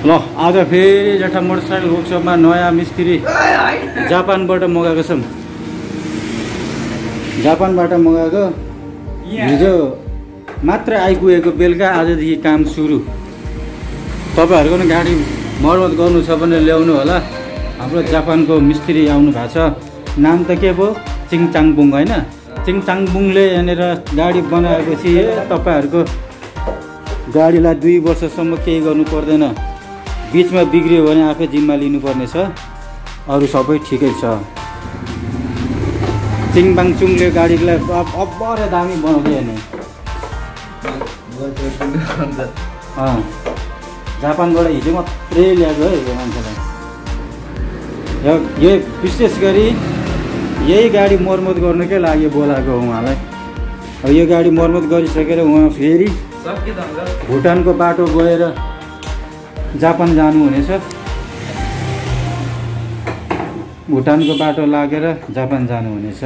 ल आज फेरि जेठा मोटरसाइकल वर्कसपमा नयाँ मिस्त्री जापानबाट मगाएको छौँ। जापानबाट मगाएको हिजो मात्र आइपुगेको बेलुका आजदेखि काम सुरु। तपाईँहरूको पनि गाडी मर्मत गर्नु छ भने ल्याउनु होला। हाम्रो जापानको मिस्त्री आउनु भएको छ। नाम त के पो चिङचाङबुङ होइन। चिङचाङबुङले यहाँनिर गाडी बनाएपछि तपाईँहरूको गाडीलाई 2 वर्षसम्म केही गर्नु पर्दैन। बिचमा बिग्रियो भने आफै जिम्मा लिनुपर्नेछ, अरू सबै ठिकै छ। चिङबाङचुङले गाडीलाई अब्बरे दामी बनाउँदै नि। जापानबाट हिजो मात्रै ल्याएको है यो मान्छेलाई। यो विशेष गरी यही गाडी मर्मत गर्नुकै लागि बोलाएको हो उहाँलाई। यो गाडी मर्मत गरिसकेर उहाँ फेरि भुटानको बाटो गएर जापान जानुहुनेछ। भुटानको बाटो लागेर जापान जानुहुनेछ।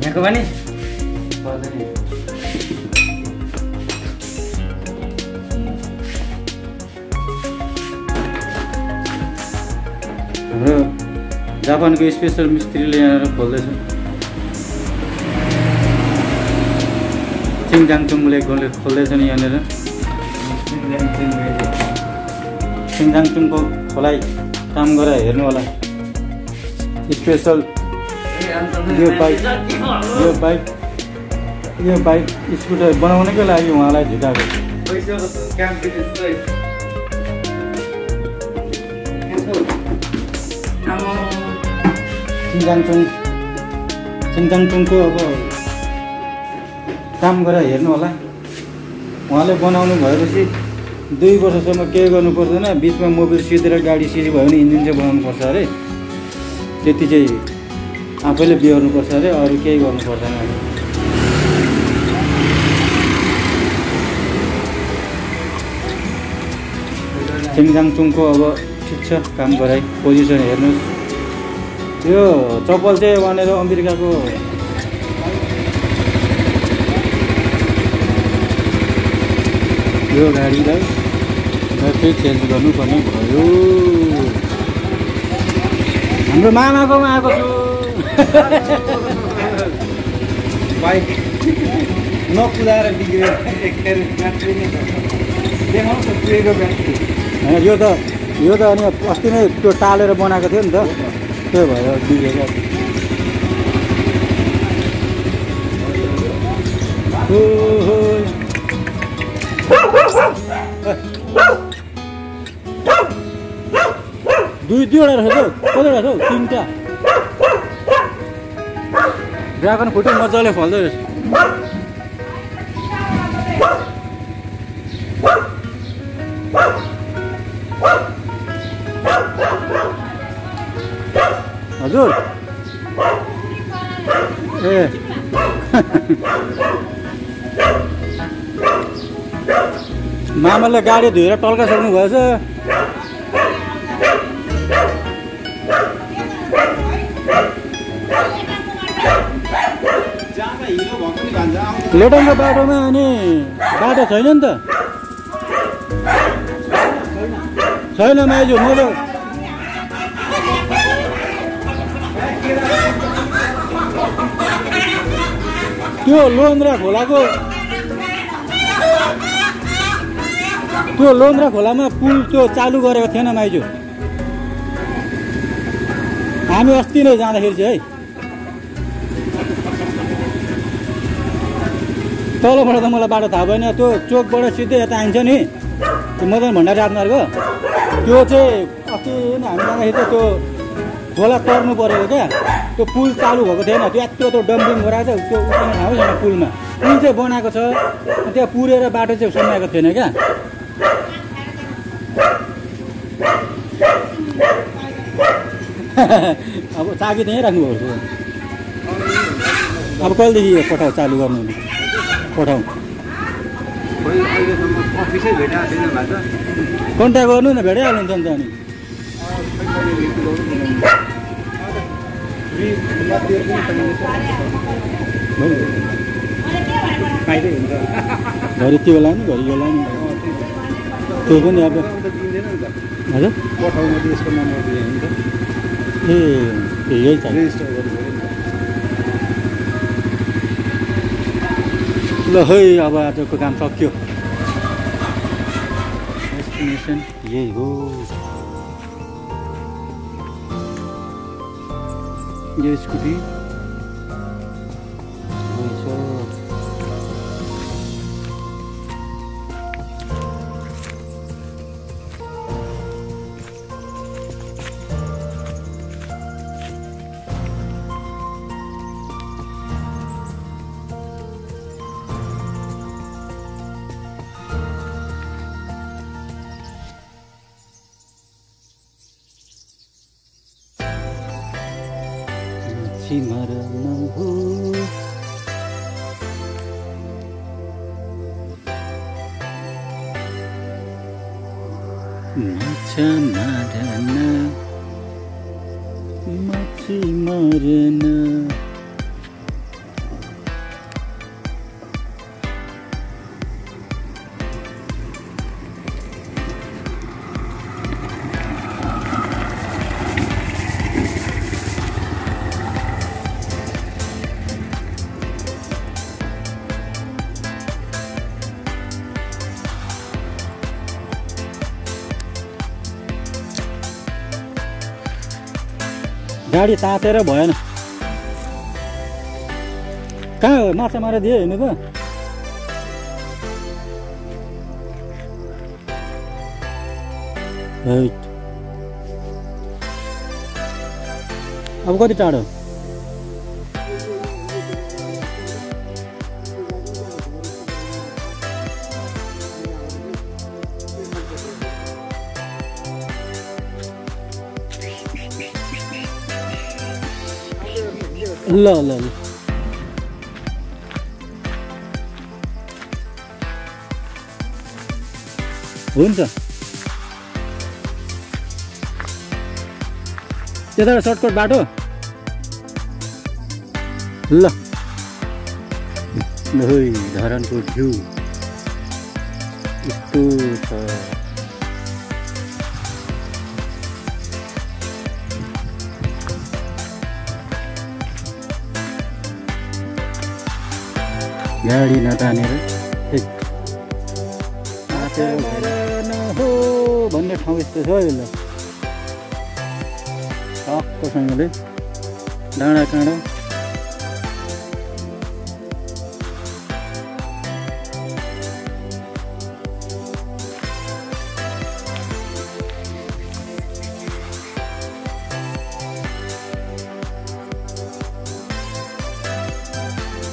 यहाँको पनि हाम्रो जापानको स्पेसल मिस्त्रीले यहाँ खोल्दैछ। चिङजाङचुङले खोल्दैछ नि यहाँनिर। चिङजाङचुङको खोलाइ काम गरेर हेर्नु होला। स्पेसल यो बाइक स्कुटर बनाउनैको लागि उहाँलाई झुकाएको। चिङजाङचुङको अब काम गरेर हेर्नु होला। उहाँले बनाउनु भएपछि 2 वर्षसम्म केही गर्नु पर्दैन। बिचमा मोबिल सिधेर गाडी सिधी भयो भने इन्जिन चाहिँ बनाउनु पर्छ अरे। त्यति चाहिँ आफैले बिहोर्नुपर्छ अरे, अरू केही गर्नु पर्दैन। चिङजाङचुङको अब ठिक छ काम गराइ। पोजिसन हेर्नुहोस्। यो चप्पल चाहिँ वहाँनिर अमेरिकाको यो गाडीलाई फेरि चेन्ज गर्नुपर्ने भयो। हाम्रो मामाकोमा आएको छु। बाइक नकुदाएर बिग्रियो। यो त अनि अस्ति नै त्यो टालेर बनाएको थियो नि त, त्यो भएर बिग्रेको। दुईवटा रहेछ हौ। कतिवटा छ हौ? 3टा। ड्रागन फ्रुट मजाले फल्दो रहेछ। हजुर ए मामाले गाडी धोएर टल्का सक्नु भएछ। लेटनको बाटोमा अनि बाटो छैन नि त। छैन माइजू, म त त्यो लोन्द्रा खोलामा पुल त्यो चालु गरेको थिएन माइजू। हामी अस्ति नै जाँदाखेरि चाहिँ है तलबाट त मलाई बाटो थाहा भएन। त्यो चोकबाट सिधै यता आइन्छ नि, त्यो मदन भण्डारी राजमार्ग। त्यो चाहिँ अस्ति नै हामी जाँदाखेरि त त्यो खोला तर्नु परेको क्या। त्यो पुल चालु भएको थिएन। त्यो यत्रो त्यो डम्पिङ गराएको छ। त्यो उठाउने ठाउँ छैन पुलमा। पुल चाहिँ बनाएको छ, त्यहाँ पुरेर बाटो चाहिँ समाएको थिएन क्या। अब चाबी त्यहीँ राख्नुभएको छ। अब कहिलेदेखि पठाउ चालु गर्नु? पठाउँ खोइ अहिलेसम्म अफिसै भेटाएको छैन भाइ कन्ट्याक्ट गर्नु न भेटाइहाल्नुहुन्छ नि त अनि फाइदै हुन्छ घरि त्यो बेला नि घरि यो बेला नि त्यो पनि अब दिँदैन नि त हजुर पठाउनु त यसको नम्बर दिए हुन्छ ए यही छ रेजिस्टर गर्नु पऱ्यो नि ल है अब आजको काम सक्यो डेस्टिनेसन यही हो यो स्कुटी मरण हो माछा मारन माछी मरन गाडी तातेर भएन कहाँ हो माछा मारेर दियो हेर्नु त अब कति टाढो ल ल ल हुन्छ त्यता सर्टकट बाटो ल धरानको भ्यू यस्तो छ गाडी नतानेर हो भन्ने ठाउँ यस्तो छ यसलाई टक्कसँगले डाँडा काँडा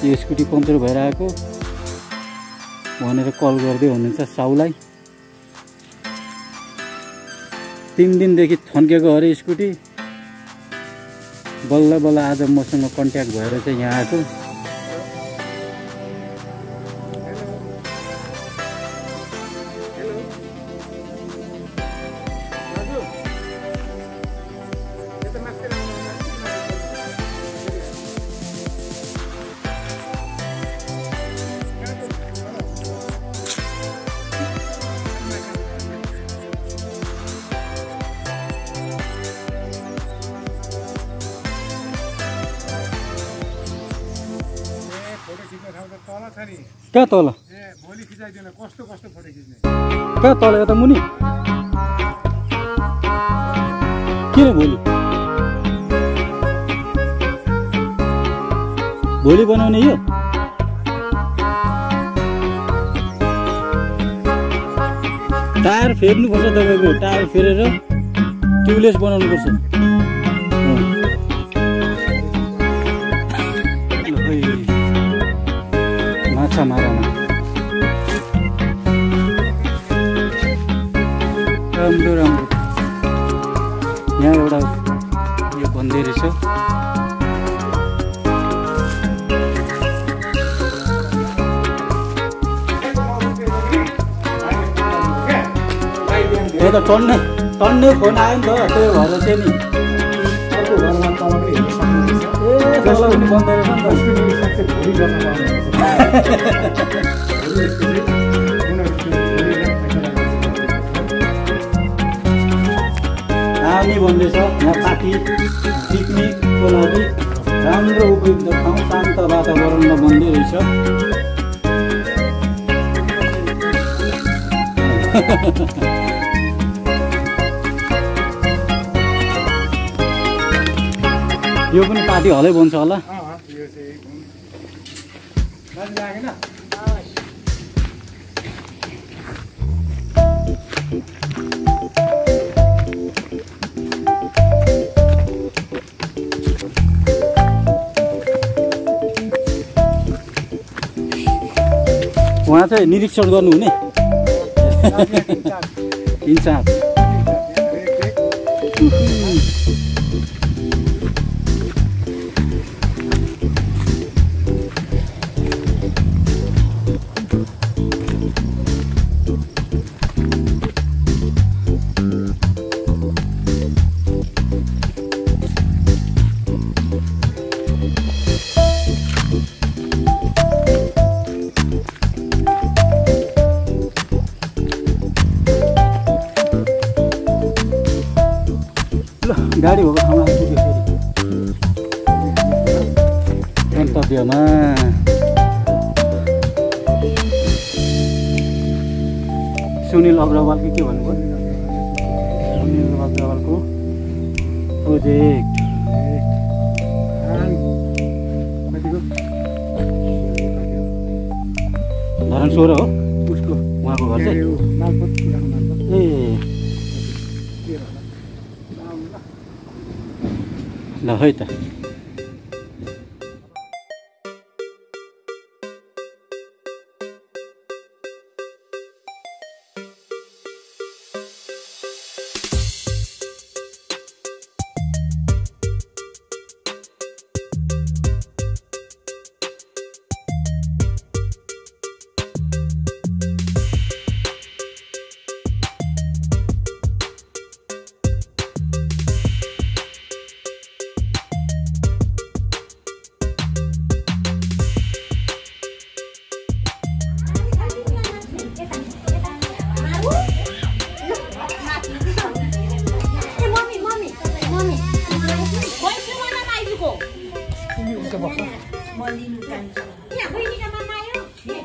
यो स्कुटी पम्चर भएर आएको भनेर कल गर्दै हुनुहुन्छ साउलाई 3 दिनदेखि थन्केको अरे स्कुटी बल्ल बल्ल आज मसँग कन्ट्याक्ट भएर चाहिँ यहाँ आएको क्या तल क्या तल यता मुनि किन भोलि बनाउने यो टायर फेर्नुपर्छ तपाईँको टायर फेरेर ट्युबलेस बनाउनुपर्छ माछा मारामा राम्रो राम्रो यहाँ एउटा यो भन्दै रहेछ यहाँ त टन्नै फोन आयो नि त त्यही भएर चाहिँ नि अर्को घरमा तलकै हेर्न सक्नुहुनेछ ए तल पनि बन्द रहेछ नि त सक्छ भोलि गर्न पाउनुहुन्छ नानी भन्दैछ यहाँ पार्टी पिकनिकको लागि राम्रो उपयुक्त ठाउँ शान्त वातावरणमा बन्दै रहेछ यो पनि पार्टी हलै बन्छ होला उहाँ चाहिँ निरीक्षण गर्नुहुने इन्चार्ज गाडी भएको ठाउँमा आइपुग्यो फेरि गन्तव्यमा सुनिल अग्रवाल के भन्नुभयो सुनिल अग्रवालको प्रोजेक्ट धरान 16 हो उसको उहाँको घर चाहिँ ए ल है त Mali lutan. Ya, boleh kita mama yuk. Ya,